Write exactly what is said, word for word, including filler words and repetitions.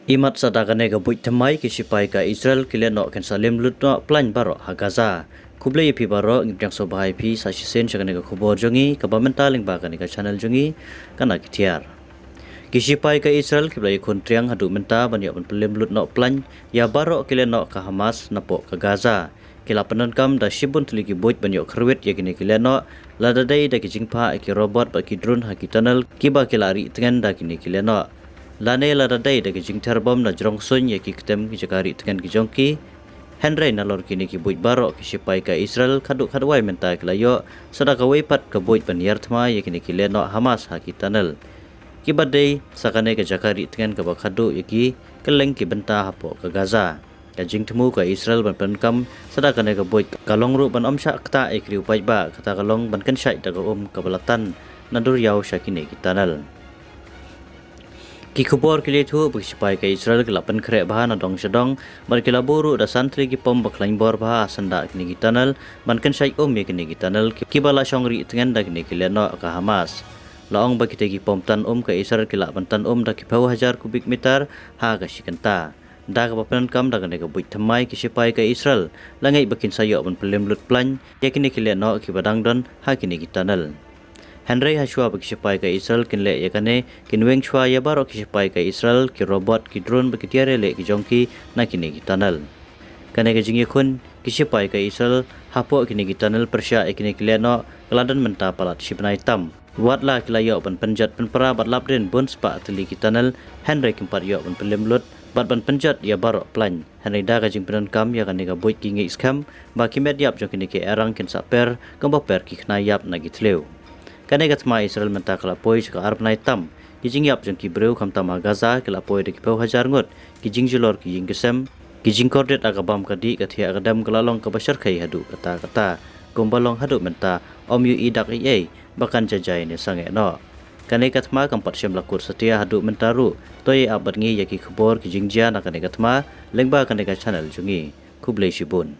Imat sa da kane ka buit thymmai, ki shipai ka Israel ki lehnoh kin sa lem lut noh plain baroh ha Gaza. Khublei ïa phi baroh, ngi pdiang sngewbha ïa phi sa shisien sha kane ka khubor jong ngi kaba mynta lyngba kane ka channel jong ngi, kane ki tiar. Ki shipai ka Israel kiba la ïakhun triang haduh mynta ban ïoh ban pynlem lut noh plain ïa baroh ki lehnoh ka Hamas napoh ka Gaza. Ki la pyndonkam da shibun tylli ki buit ban ïoh kyrwit ïa kine ki lehnoh, lada dei da ki jingphah ïa ki robot bad ki drone ha ki tunnel kiba ki la rieh tngen da kine ki lehnoh, lane lada dei da ki jingther bom na jrong suiñ ïa ki ktem ki jaka rieh tngen ki jong ki. Hynrei nalor kine ki buit baroh, ki shipai ka Israel khadduh khadwai mynta ki la ïoh sa da kawei pat ka buit ban ïar thma ïa kine ki lehnoh Hamas ha ki tunnel, kiba dei sa kane ka jaka rieh tngen kaba khadduh ïa ki kylleng ki bynta hapoh ka Gaza. Ka jingthmu ka Israel ban pyndonkam sa da kane ka buit ka long ruh ban ym shah ktah ïa ki riew paidbah, kata ka long ban kynshait da ka um kaba la tan na duriaw sha kine ki tunnel. Ki khubor ki la ïathuh ba ki shipai ka Israel ki la pynkhreh bha na dong sha dong bad ki la buh ruh da san tylli ki pom ba khlaiñ bor bha ha syndah kine ki tunnel ban kynshait um ïa kine ki tunnel kiba la shong rieh tngen da kine ki lehnoh ka Hamas. La ong ba kitei ki pom tan um ka Israel ki lah ban tan um da ki phew hajar cubic meter ha ka shi kynta. Da kaba pyndonkam da kane ka buit thymmai, ki shipai ka Israel la ngeit ba kin sa ïoh ban pynlem lut plain ïa kine ki lehnoh kiba dang don ha kine ki tunnel. Hynrei hashwa ba ki shipai ka Israel kin leh ïa kane, kin weng shwa ïa baroh ki shipai ka Israel, ki robot, ki drone bad ki tiar ïaleh ki jong ki na kine ki tunnel. Kane ka jingïakhun ki shipai ka Israel hapoh kine ki tunnel pyrshah ïa kine ki lehnoh ka la don mynta palat shi bnai tam. Wat la ki la ïoh ban pynjot pynpra bad lap dien bun spah tylli ki tunnel, hynrei kim pat ïoh ban pynlem lut bad ban pynjot ïa baroh plain. Hynrei da ka jingpyndonkam ïa kane ka buit, ki ngeit skhem ba ki met ïap jong kine ki airang kin sa per kumba per ki khnai ïap na ki thliew. Kane ka thma Israel mynta ka la poi sha ka ar bnai tam. Ki jingïap jong ki briew khamtam ha Gaza ki la poi da ki phew hajar ngut. Ki jingjulor ki ïing ki sem, ki jingkordit ha ka bam ka dih, ka thiah ka dem ka la long kaba shyrkhei haduh katta katta. Kumba long haduh mynta, ym ïohi dak ei ei ba kan jajai ne sangeh noh. Kane ka thma kam pat shym la kut satia haduh mynta ruh. To ïa ap bad ngi ïa ki khubor ki jingjia na kane ka thma lyngba kane ka channel jong ngi. Khublei shibun.